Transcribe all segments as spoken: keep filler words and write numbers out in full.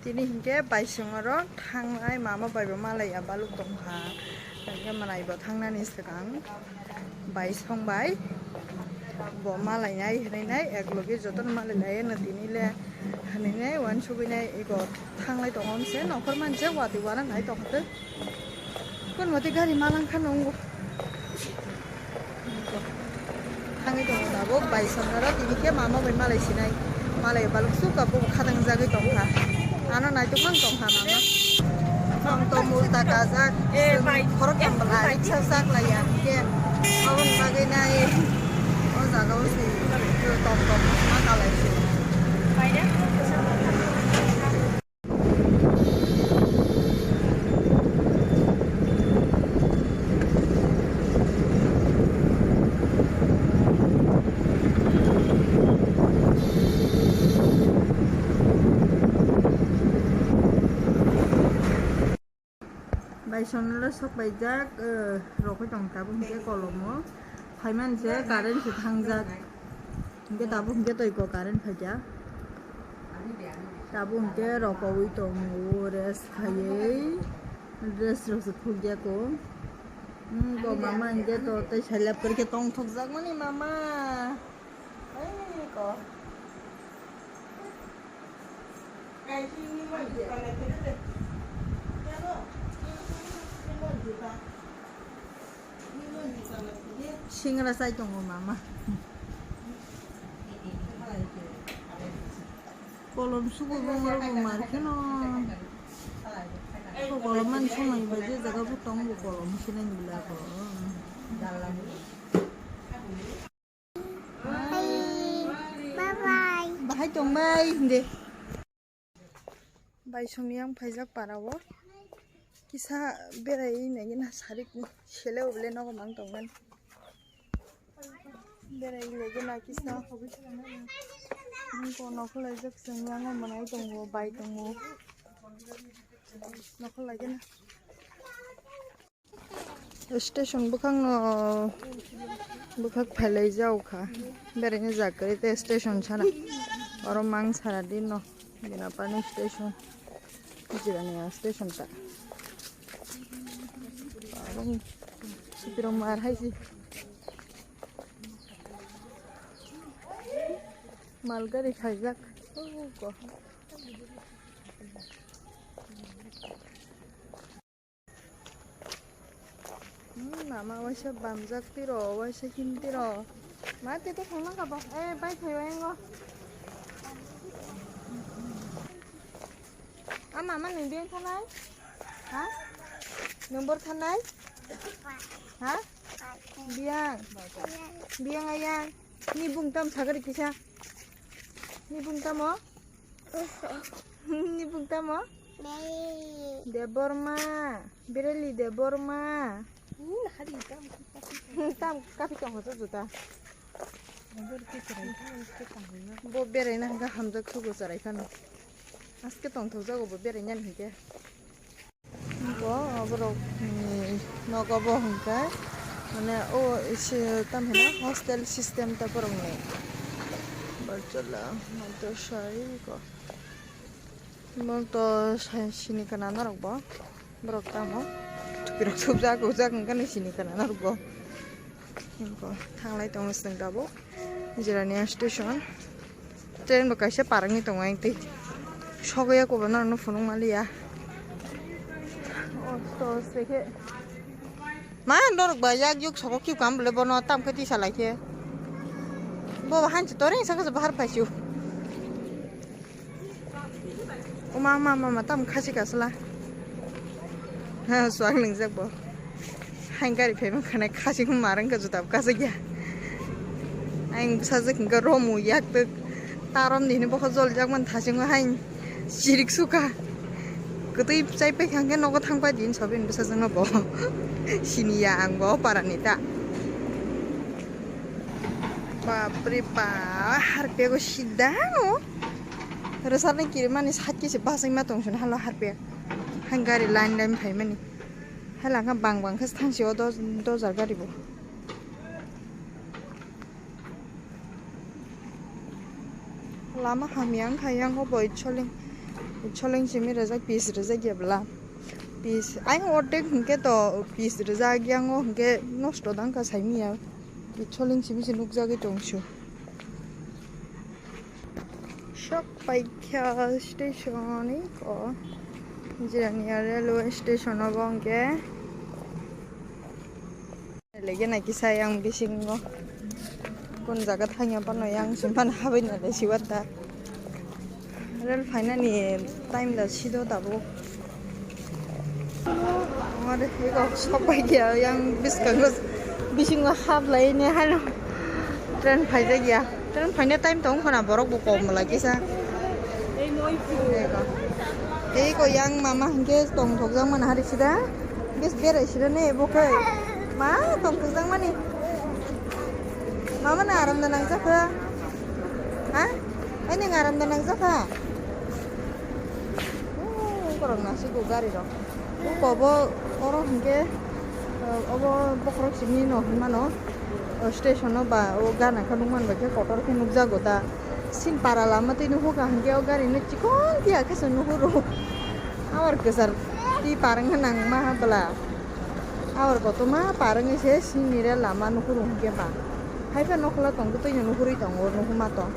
Tini hinkhe baisong oro thangnai mama bai bo malai ya baluk tongkha. Hinkhe manai bo thangnani swkang baisong bai bo malai nai hinui nai, ek logi jotono malai lai no tini le hinui nai, uansugui nai ego thanglai tongo se nokhor manse watwi uanang nai tongkha tei. Kun mati gari malang kha nungo. Thangwi tongo tabuk bai songkaro tini khe mama bai malai sinai. Malai baluk suk abo khatang jagwi tongkha. Ano naituk mang tongkha mama. Ang to multa kajak. Eh, bai. Khorok tang bala riksa sak lai ya. Ke abon bagwi nai. O jaga o si. Tom tom ma kalai si. Bai de. Bai sonlo sok bai jak, eh, rokoi tong tabuk hingke kolomo. Phaiman je current se thangjak. Hingke tabuk hingke twi ko current phaikya. Tabuk hingke rokoui tongo rest khaiwi. Dress rok se khukya ko. Hmm, ko mama hingke to tei sailap kori ke tong thokjak mani mama. Ei ko. Singra chai tongo mama. Kolom sugo bongro bo mar kheno. Ko kolom man somoi bai je jaga bo tong bo kolom sinai bila ko. Bye bye. Bahai tongbai hinde. Bai songni yang phaijak para o. Kisa berai nai gina sarik ni sele o bole nogo mang tongmani. Berai nai gina kisa. Niko nokho laijak song yang manai tongo bai tongo. Nokho lai gina. Station bwkhakno bwkhak phailai jaokha. Beraina jak kwrwi tei station sana. Oro mang sara dino. Binapani station. Jirania station ta. Abang supirok mar hai si. Malgari khaijak. Oh, ko. Hmm, mama waisa bamjak tiro, waisa hin tiro. Ma, tei to thangna kabo. Eh, bai thai bai ngo. A mama nung biyang thanai? Ha? Nung bor thanai? Ha? Biyang. Biyang ayang. Ni bung tam sagari kisa. Ni bung tamo? Ni bung tamo? Bereli. Debbarma. Bereli Debbarma. Hmm, hari tam. Tam kapi tong hoto juta. Bo berai na hangka hamjak sugo charai phano. Aske tong thok jago bo berai nani hingke. Bo borok ni nogo bo hingke. Mane o isi tam hino hostel system ta borok ni. Barchala madrasa iko. Bong to sini kana norok bo. Borok tamo. Tupirok subjak ujak hingke ni sini kana norok bo. Hingke thanglai tongo chwng tabuk. Jirania station. Train bo kaisa parangni tongo ayang tei. Sogwi ya kobo norokno phunuk maliya. O to se khe. Ma norok ba yak yuk sogo kiu kam bole bono tam khe tisa lai khe. Bo ba hanchi toreng sakha bahar phaisu. O ma, ma, ma, ma, tam khasi kasla. Ha, suang ningjak bo. Hain gari phai mankha nai khasi marang ka juta kasagya. Ang bwsajwk hwnkha romu yak twk. Tarom ni hwnwi bokha joljak man thasingo hain chirik sukha. Kwtwi chai paikha hwnkhe nogo thang pai din sobi bwsajwkno bo. Siniya ang bo parani ta. Bapre ba, harpego sidano. Rwsarnai kirimani side khe se bachai ma tong sini halo harpe. Hai gari line line phaimani. Hai langkha bang bang khe thangsi o dos, dos hajar gari bo. Lama hamya wngkha yang o boi soling. Choleng simi rijak, piece rijak ya bwla. Piece. Ayang ordek hwnkhe to piece rijak, yango hwnkhe nosto dangkha saimiya. Choleng simi se nukjagwi tongsu. Sok paikha station iko. Jirania railway station obo hwnkhe. Lege nai kisa yang bisingo kun jaga thangya pano yang simpan habai na le siwata. Rel phainani time da sido tabuk. Amar ego sok pai khe yang biskango bisingo hap lai ne hano train phai jak ya. Train phaina time tong khona borok bo kom lai kisa. Ego. Ego yang mama hingke tong thok jak mana hari sida. Bes berai sida ne bo khe. Ma tong thok jak mani. Mama na aram da nang jak kha. Ha? Ai nang aram da nang jak kha. Oh, korok na si go gari rok. Uko bo oro hingke, eh, obo bokhorok simi no hinmano, o station o ba o gana khe nukman bai khe kotor khe nukjago da. Sin para lama twi nuhukha hingke o gari no chikon kiya khe se nuhuru. Awar kwchar twi parang nang ma ha bwla. Awar kotorma parang se sini re lama nuhuru hingke ba. Hai khe nokla tong twi no nuhurui tongo nuhuma tong.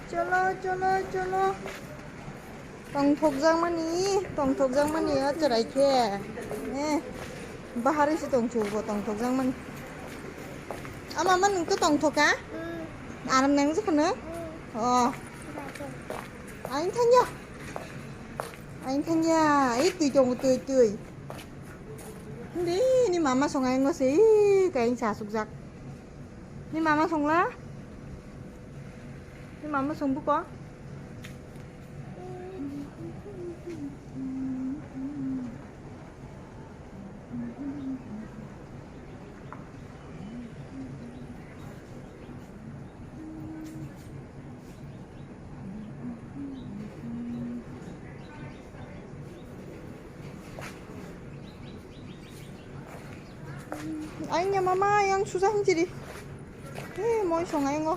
Cholo, cholo, cholo. Tongthok jak mani, tongthok jak mani o chwrai khe. Eh, bahari se tongthok bo tongthok jak mani. Ama man nung to tongthok ka? Aram nang jak khana? Oh. Ain thangya. Ain thangya. Ei twi tongo twi twi. Hindi ni mama song ain ngose. Kain sa suk jak. Ni mama song la? Ni mama song buko? Aing ya mama yang susah mencari. Eh, mau isong aing oh.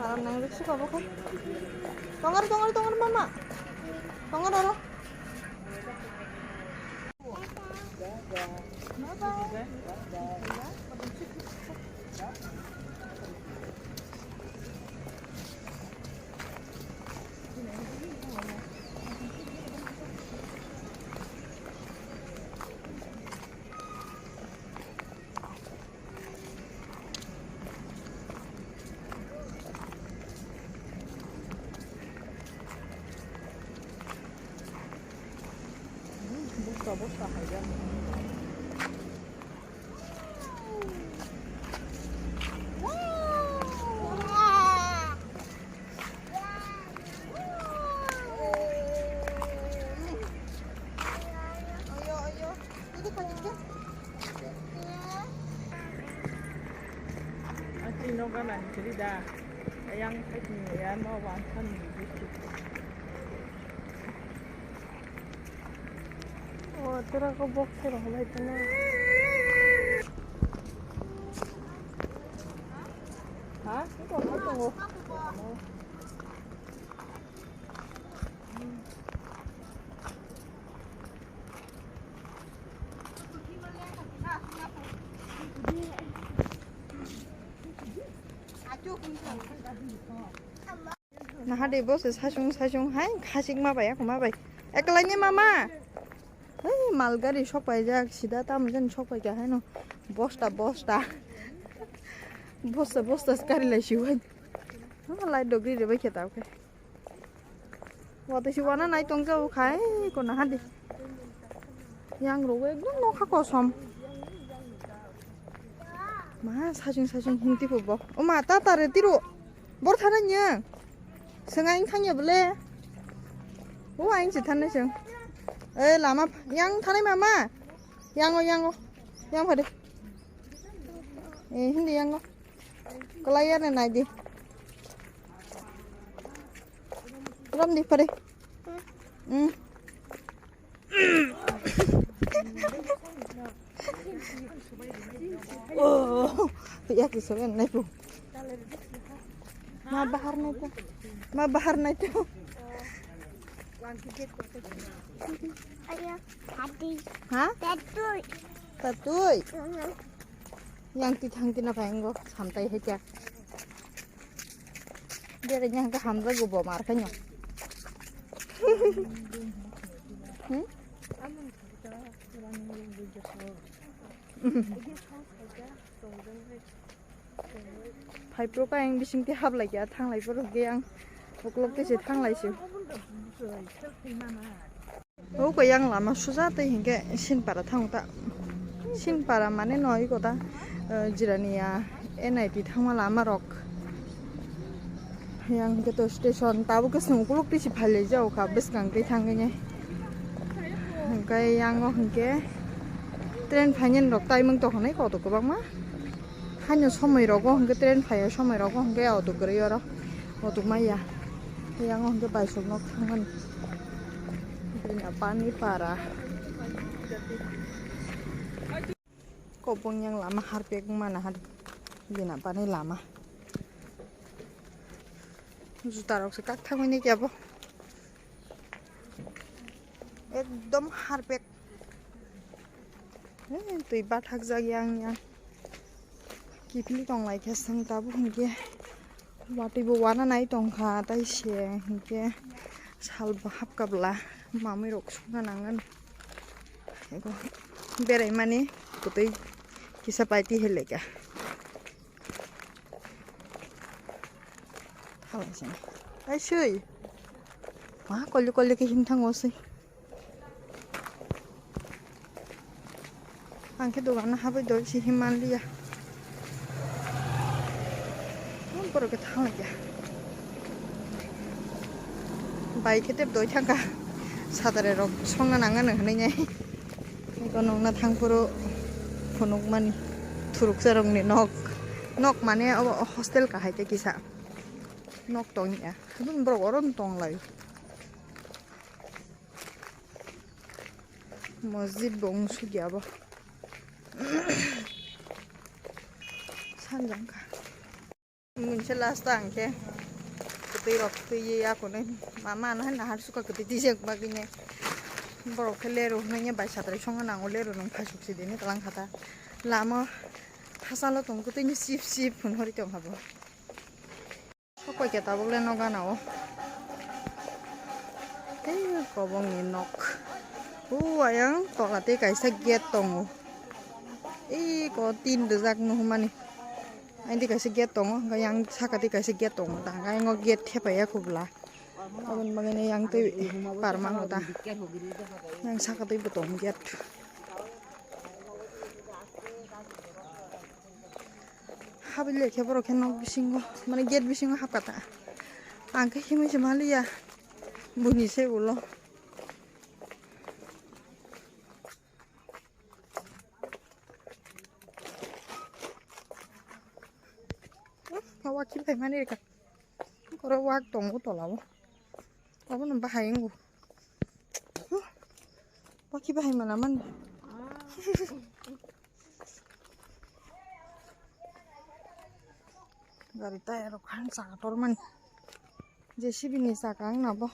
Aram nang riksu kabo kha. Tongar, tongar, tongar mama. Tongar aro. Bosta bosta hai jak. Ang twi noga nang kiri da. Ayang thai tini ya no wan than ni bisu. O tira ko box se rong lai tana. Ha? Ko ko ko. Naha de bo se saichung saichung hai khachik ma bai, ako ma bai. Eklai ni mama. Hei, mal gari sok pai jak, sida tamo jani sok pai kha haino. Bosta, bosta. Bosta, bosta se gari lai si wai. Ha, light dogri re bai khe ta khe. Watwi se wana nai tong jak khai, kono hadi. Yang rogo ekdom nokha kosom. Ma sajung sajung himti phubo. O ma ta ta re tiro. Bor thana nya. Seng aing thangya bole. O aing se thana seng. E lama yang thana mama. Yang o yang o. Yang phade. E hindi yang o. Kalai ya ne nai di. Ram di phade. Hmm. Oh, ya ki soben nai pu. Ma bahar nai ta. Ma bahar nai ta. Ayo, hati. Ha? Tatui. Tatui. Mhm. Yang ti thang ti na paengo samtai hai ta. Bere nyang ka hamra go bo mar khanyo. Hmm? Phai pro ka yang bising ti hap lai kya thang lai pro ge yang uklok ti se thang lai se. O ko yang lama suja tei hinkhe Sinpara thang ta. Sinpara mane no iko ta, eh, Jirania N I T thangma lama rok. Yang hinkhe to station tabuk khe chwng ukuluk tisi phai lai jao kha bwskang tei thangwi nai. Hinkhe yang o hinkhe train phainani rok taimung tong hinai koto kwbangma. Haino somoi rogo hinkhe train phaio somoi rogo hinkhe auto kwrwi oro auto maya. Yang o hinkhe baisok nok thangmani. Bini pani para. Kobong yang lama harpek mana hari. Bina pani lama. Juta rok se kak thangmani kebo. Ekdom harpek. Eh, twi bathak jak yang yang. Kiphilwi tong lai khe chwng tabuk hinkhe watwi bo wana nai tong kha, tai se hinkhe sal bo hap kabla mamwi rok sukna nangani. Eko berai mani kwtwi kisa paiti hai lai kha. Halai se. Ai sui. Ma kolli kolli khe him thango sui. Ang khe dogan habwi dol si him manliya. Borok khe thanglaiya. Bai khe tep doi thangkha. Sadare rok songna nangano hinwi nai. Eko nongna thangphuru phunukmani thuruksa rokni nok. Nok mane obo hostel kahai tei kisa. Nok tongya. Borok oro tong lai. Masjid bo wng sukya bo. Sanjang kha. Munse last ang khe kwtwi rok twi ye ya kone mama na na har suka kwtwi tijak bagine. Borok khe leru hwnwi bai satrai songo nango leru nung phasuk si dini tlang khata. Lama thasalo tong kwtwi ni sip sip phun hori tong habo. Sokoi khe tabuk le no gana o. Tei kobong ni nok. O ayang tola tei kaisa gate tongo. Ei ko tin rijak nuhumani. Aini kaisa gate tongo, hwnkhe yang saka tei kaisa gate tongo. Tangka yango gate thepai ya kubla. Aboni bagwi no yang tei par mano ta. Yang saka tei bo tongo gate. Habile khe borok khe nok bisingo, mane gate bisingo hapkha ta. Ang khe himwi se maliya, buini se ulo. Wakhi phaimani rwkha. Oro wak tongo tolao. Obono bahai wngo. Huh. Wakhi bahai mana mani. Gari tire rok han chaka tormani. J C B ni chaka wngna bo.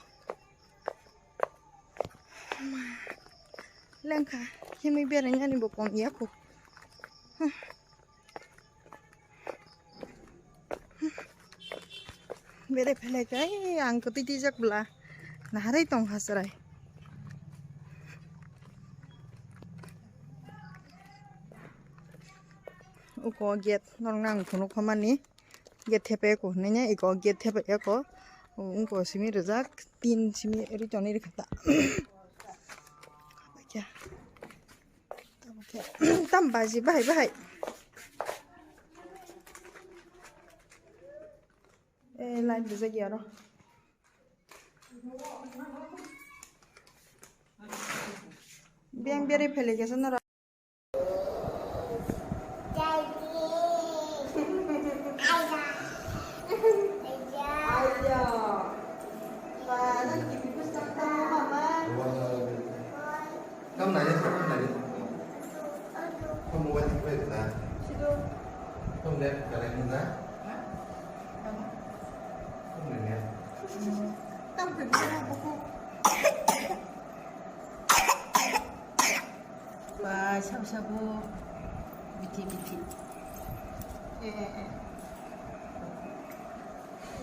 Lengkha himwi berainani bo kong ya kho. Huh. Bere phelai kai ang kwtwi twijak bwla naharwi tong kha chwrai. Uko gate norok nang phunuk phamani gate thepai ko hinwi iko gate thepai ko wngko simi rijak tin simi ri toni ri khata. Tam baji bahai bahai. Eh, light rijak ya aro. Beng beri phele kesa nora. Ayo. Ba, nang kipi bwskango tamo mama. Kam nai, kam nai. Kam mobile thik bai na. Sido. Kam net kalai na. Kam net. Tam thik bai na buku. Ba, sabo sabo. Bithi, bithi. Eh, eh, eh.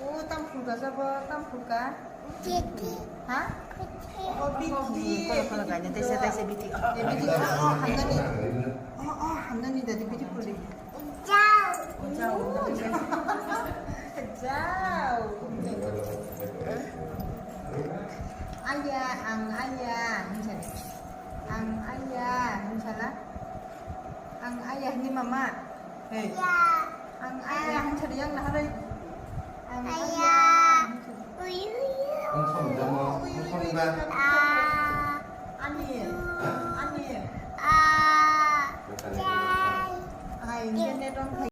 O, tam phulka sabo, tam phulka. Bithi. Ha? Bithi. O, bithi. Kono, kono kaina, taisa, taisa bithi. Eh, bithi. O, o, hamnani. O, o, hamnani dadi bithi phuldi. Jao. Jao. Jao. Aya, ang aya, hinsa de. Ang aya, hinsa la. Ang aya, hini mama. Hey. Ang aya, hinsa de, yang naharai. Ang aya. Ang song jama, ang song ba.